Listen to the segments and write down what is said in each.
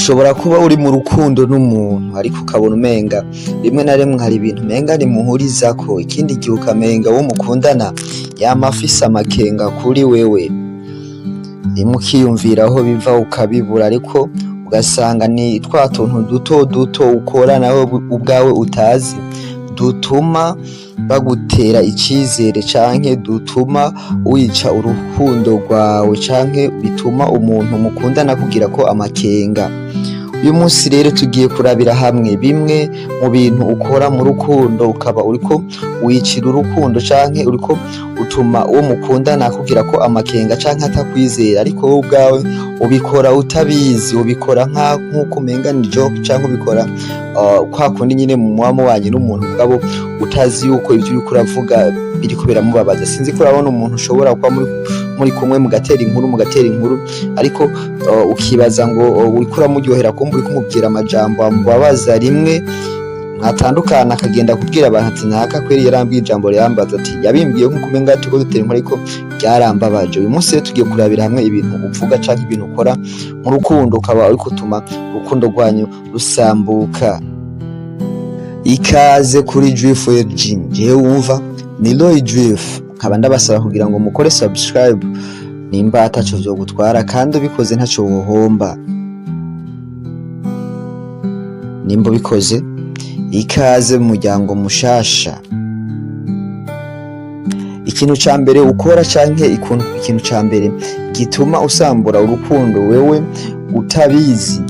Ushobora kuba uri mu rukundo n'umuntu, ariko ukabona umenga rimwe na rimwe hari ibintu umenga ntimuhurizako, ikindi gihe ukamenga uwo mukundana yama afise amakenga kuri wewe. Rimwe ukiyumvira aho biva ukabibura, ariko ugasanga ni twa tuntu duto duto ukora nawe ubwawe utazi, dutuma bagutera icizere canke dutuma wica urukundo rwawe, canke bituma umuntu mukundana akugirako amakenga. Uyu munsi rero tugiye kurabira hamwe bimwe mu bintu ukora mu rukundo ukaba uriko wicira urukundo, canke uriko utuma uwo mukundana akugirako amakenga canke atakwizera, ariko wowe ubwawe ubikora utabizi, ubikora nk'uko umenga ni joke, canke ubikora kwa kundi nyene muba mubanye n'umuntu, mugabo utazi yuko ivyo uriko uravuga biriko biramubabaza. Sinzi ko urabona umuntu ushobora kuba muri kumwe mugatera inkuru, mugatera inkuru, ariko ukibaza ngo uriko uramuryohera, kumva uriko umubwira amajambo amubabaza. Rimwe mwatandukana akagenda kubwira abantu ati: "Naka kweri yarambwiye ijambo rirambaza", ati: "Yabimbwiye nkuko umenga turiko dutera inkuru, ariko ryarambabaje." Uyu munsi rero tugiye kurabira hamwe ibintu uvuga canke ibintu ukora mu rukundo ukaba uriko utuma urukundo rwanyu rusambuka. Ikaze kuri Juif Gym, jewe wumva ni Roy Juif, nkaba ndabasaba kugira ngo mukore subscribe nimba ataco vyogutwara, kandi ubikoze ntaco wohomba. Nimba ubikoze, ikaze mu muryango mushasha. Ikintu ca mbere ukora canke ikintu ca mbere gituma usambura urukundo wewe utabizi,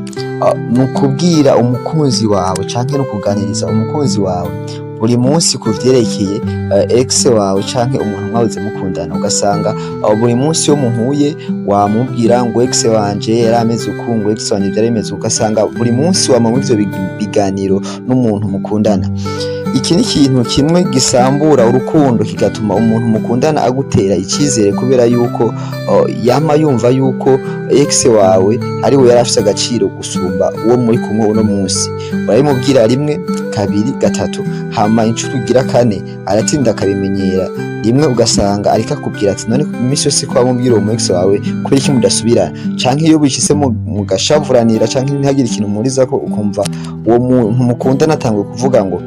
ni ukubwira umukunzi wawe canke no kuganiriza umukunzi wawe buri munsi ku vyerekeye ex wawe canke umuntu mwahoze mukundana. Ugasanga buri munsi iyo muhuye wamubwira ngo ex wanje yari ameze uku, ngo ex wanje vyari bimeze uku, ugasanga buri munsi wama muri ivyo biganiro n'umuntu mukundana. Iki ni ikintu kimwe gisambura urukundo, kigatuma umuntu mukundana agutera icizere, kubera yuko yama yumva yuko ex wawe ari we yari afise agaciro gusumba uwo muri kumwe uno munsi. Urabimubwira rimwe, kabiri, gatatu, hama incuro ugira kane aratinda akabimenyera. Rimwe ugasanga ariko akubwira ati: "None iminsi yose ko wamubwira uwo mu ex wawe, kubera iki mudasubirana?" Canke iyo bishitse mugashavuranira canke ntihagire ikintu muhurizako, ukumva uwo muntu mukundana atanguye kuvuga ngo: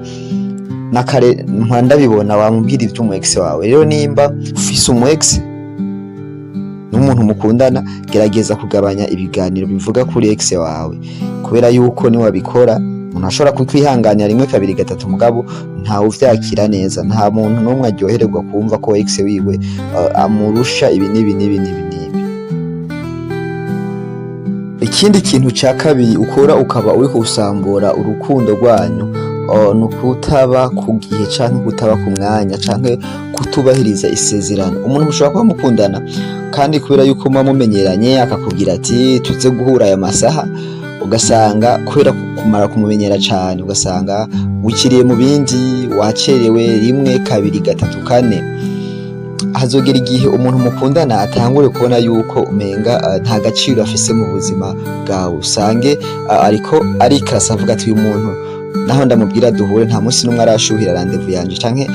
"Nakare mpora ndabibona wamubwira ivy'umu ex wawe." Rero nimba ufise umu ex n'umuntu mukundana, gerageza kugabanya ibiganiro bivuga kuri ex wawe, kubera yuko niwabikora umuntu ashobora kukwihanganira rimwe, kabiri, gatatu, mugabo ntawe uvyakira neza. Nta muntu n'umwe aryohererwa kumva ko ex wiwe amurusha ibi n'ibi n'ibi n'ibi n'ibi. Ikindi kintu ca kabiri ukora ukaba uriko usambura urukundo rwanyu, ni ukutaba ku gihe canke kutaba ku mwanya canke kutubahiriza isezerano. Umuntu mushobora kuba mukundana, kandi kubera yuko muba mumenyeranye, akakubwira ati: "Tuze guhura aya masaha", ugasanga kubera kumara kumumenyera cane, ugasanga wikiriye mu bindi, wacerewe rimwe, kabiri, gatatu, kane. Hazogera igihe umuntu mukundana atangure kubona yuko umenga nta gaciro afise mu buzima bwawe. Usange ariko arikasa, avuga ati: "Uyu muntu naho ndamubwira duhure, nta munsi n'umwe arashuhira rendez-vous yanje, canke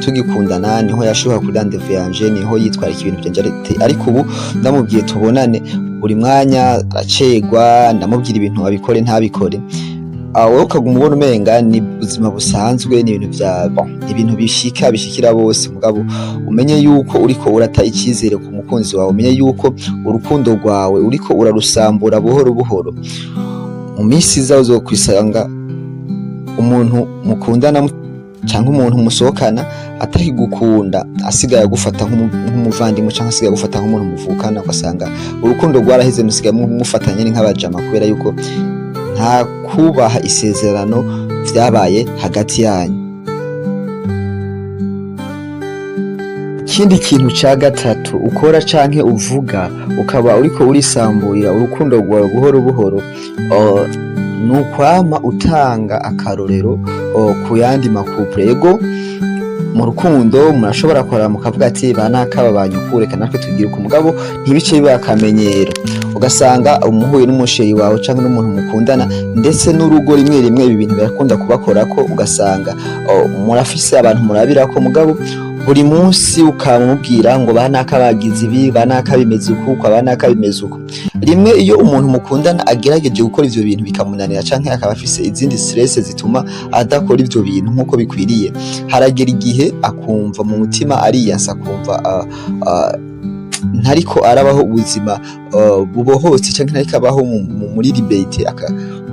tugikundana niho yashuha kuri rendez-vous yanje, niho yitwarika ibintu vyanje, ariko ubu ndamubwiye tubonane, buri mwanya aracegwa, ndamubwira ibintu abikore ntabikore." Wowe ukaguma ubona umenga ni ubuzima busanzwe, ni ibintu vya bon, ibintu bishika, bishikira bose. Mugabo umenye yuko uriko urata icyizere ku mukunzi wawe, umenye yuko urukundo rwawe uriko urarusambura buhoro buhoro. Mu minsi iza uzokwisanga umuntu mukundana canke umuntu musohokana atakigukunda, asigaye agufata nk'umuvandimwe canke asigaye agufata nk'umuntu muvukana, ugasanga urukundo rwaraheze, musigaye mufatanye ni nk'abajama, kubera yuko nta kubaha isezerano vyabaye hagati yanyu. Ikindi kintu ca gatatu ukora canke uvuga ukaba uriko urisamburira urukundo rwawe buhoro buhoro, ni ukwama utanga akarorero ku yandi ma couple. Ego, mu rukundo murashobora kuraba mukavuga ati: "Banaka babanye uku, reka natwe tugire uku", mugabo ntibice biba akamenyero. Ugasanga umuhuye n'umu chéri wawe canke n'umuntu mukundana, ndetse n'urugo rimwe rimwe ibi bintu birakunda kubakorako. Ugasanga murafise abantu murabirako, mugabo Buri munsi ukamubwira ngo banaka bagize ibi, banaka bimeze uku, kwa banaka bimeze uku. Rimwe iyo umuntu mukundana agerageje gukora ivyo bintu bikamunanira, canke akaba afise izindi stress zituma adakora ivyo bintu nk'uko bikwiriye, haragera igihe akumva mu mutima ariyansa, akumva ntariko arabaho ubuzima bubohotse, canke ntariko abaho muri liberté.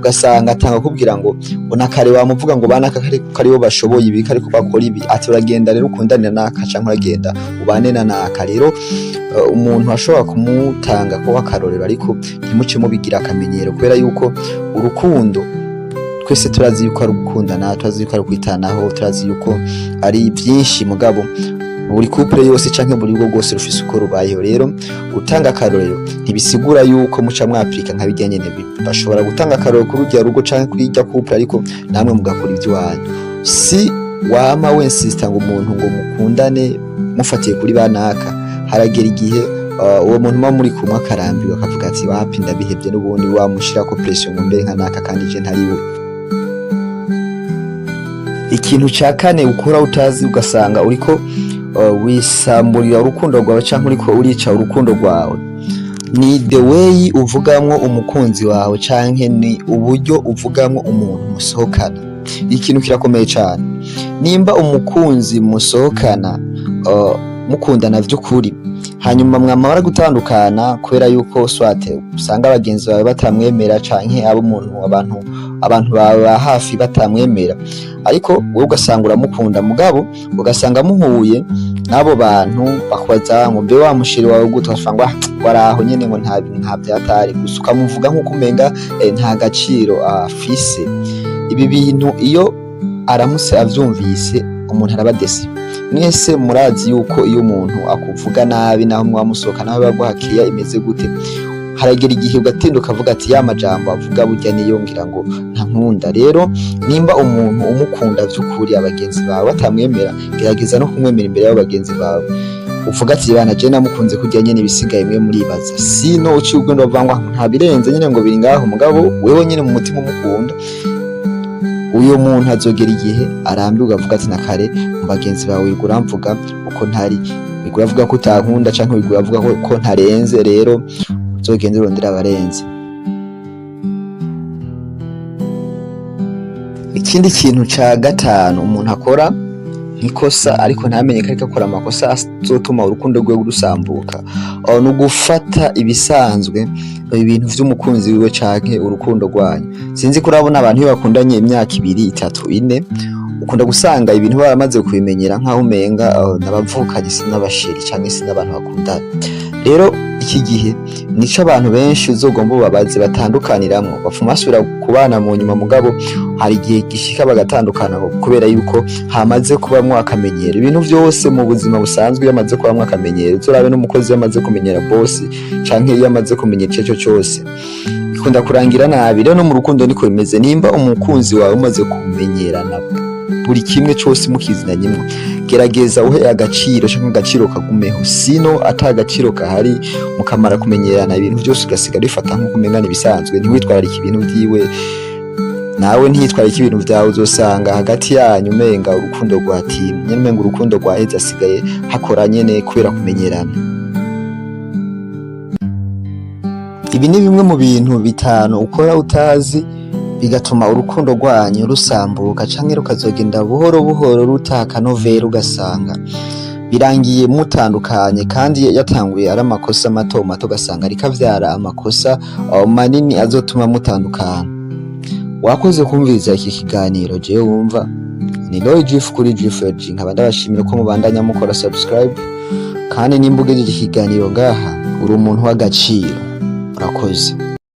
Ugasanga atanga kubwira ngo na kare wamuvuga ngo banaka ko aribo bashoboye ibi, ko ariko bakora ibi, ati uragenda rero ukundanira naka, canke uragenda ubane na naka. Rero umuntu ashobora kumutanga ko akarorero, ariko ntimuce mubigira akamenyero, kubera yuko urukundo twese turazi yuko ari ugukundana, turazi yuko ari ukwitanaho, turazi yuko ari byinshi. Mugabo buri couple yose canke buri rugo rwose rufise uko rubayeho. Rero gutanga akarorero ntibisigura yuko muca mwapurika nka birya nyene. Bashobora gutanga akarorero kuri urya rugo canke kuri irya couple, ariko namwe mugakora ivy'iwanyu. Si wama wensista ngo umuntu ngo mukundane mufatiye kuri banaka. Haragera igihe uwo muntu muba muri kumwe akarambirwa, akavuga ati: "Wapi, ndabihevye." N'ubundi wamushirako pression ngo mbere nka naka, kandi je ntari we. Ikintu ca kane ukora utazi, ugasanga uriko wisamburira urukundo rwawe canke uriko urica urukundo rwawe, ni the way uvugamwo umukunzi wawe, canke ni uburyo uvugamwo umuntu musohokana. Ikintu kirakomeye cane. Nimba umukunzi musohokana, mukundana vy'ukuri, hanyuma mwamara gutandukana kubera yuko soit usanga abagenzi bawe batamwemera, canke abo umuntu abantu bawe ba hafi batamwemera, ariko wowe ugasanga uramukunda, mugabo ugasanga muhuye n'abo bantu bakubaza ngo: "Mbe wa mu chéri wawe gute?" Ugasanga ngo: "Ah, waraho nyene," ngo nta vyatari gusa, ukamuvuga nk'uko umenga nta gaciro afise. Ibi bintu iyo aramutse avyumvise, umuntu araba déçu. Mwese murazi yuko iyo umuntu akuvuga nabi, naho mwamusohoka, naho baguha keya imeze gute, haragera igihe ugatinda ukavuga ati: "Ya majambo avuga burya niyo, ngira ngo ntankunda." Rero nimba umuntu umukunda vy'ukuri, abagenzi bawe batamwemera, gerageza no kumwemera imbere y'abo bagenzi bawe, uvuga ati: "Bana, je namukunze kurya nyene, ibisigaye mwe muribaza." Sino uciye ugenda uvuga ngo nta birenze nyene, ngo biri ngaho, mugabo wewe nyene mu mutima umukunda, uyo muntu azogera igihe arambirwa, avuga ati: "Na kare mu bagenzi bawe wirirwa uramvuga uko ntari, wirirwa uravuga ko utankunda, canke wirirwa uravuga ko ntarenze." Rero uzogende urondere abarenze. Ikindi kintu ca gatanu umuntu akora nk'ikosa, ariko ntamenye ko ariko akora amakosa azotuma urukundo rwe rusambuka, ni ugufata ibisanzwe ibintu vy'umukunzi wiwe canke urukundo rwanyu. Sinzi ko urabona abantu iyo bakundanye imyaka 2, 3, 4, ukunda gusanga ibintu baramaze kubimenyera, nk'aho umenga n'abavukanye, si n'aba chéri canke si n'abantu bakundana. Rero iki gihe nico abantu benshi uzogomba ubabaze batandukaniramwo, bapfuma basubira kubana mu nyuma, mugabo hari igihe gishika bagatandukana, kubera yuko hamaze kubamwo akamenyero. Ibintu vyose mu buzima busanzwe, iyo amaze kubamwo akamenyero, uzorabe n'umukozi iyo amaze kumenyera boss, canke iyo amaze kumenya ico cose, bikunda kurangira nabi. Rero no mu rukundo niko bimeze. Nimba umukunzi wawe umaze kumenyerana, buri kimwe cose mukizinanyimwo, gerageza uhe agaciro canke agaciro kagumeho. Sino ata agaciro kahari, mukamara kumenyerana, ibintu vyose ugasigara bifata nk'uko umenga ibisanzwe, ntiwitwararike ibintu vyiwe, nawe ntiyitwararike ibintu vyawe, uzosanga hagati yanyu umenga urukundo rwatimye, umenga urukundo rwaheze, asigaye hakora nyene kubera kumenyerana. Ibi ni bimwe mu bintu bitanu ukora utazi, bigatuma urukundo rwanyu rusambuka, canke rukazogenda buhoro buhoro rutaka novera, ugasanga birangiye mutandukanye, kandi yatanguye ari amakosa mato mato, ugasanga ariko avyara amakosa manini azotuma mutandukana. Wakoze kumviriza iki kiganiro. Jewe wumva ni Roy Jif kuri Jif, nkaba ndabashimira ko mubandanya mukora subscribe. Kandi nimba ugejeje ikiganiro ngaha, uri umuntu w'agaciro. Urakoze.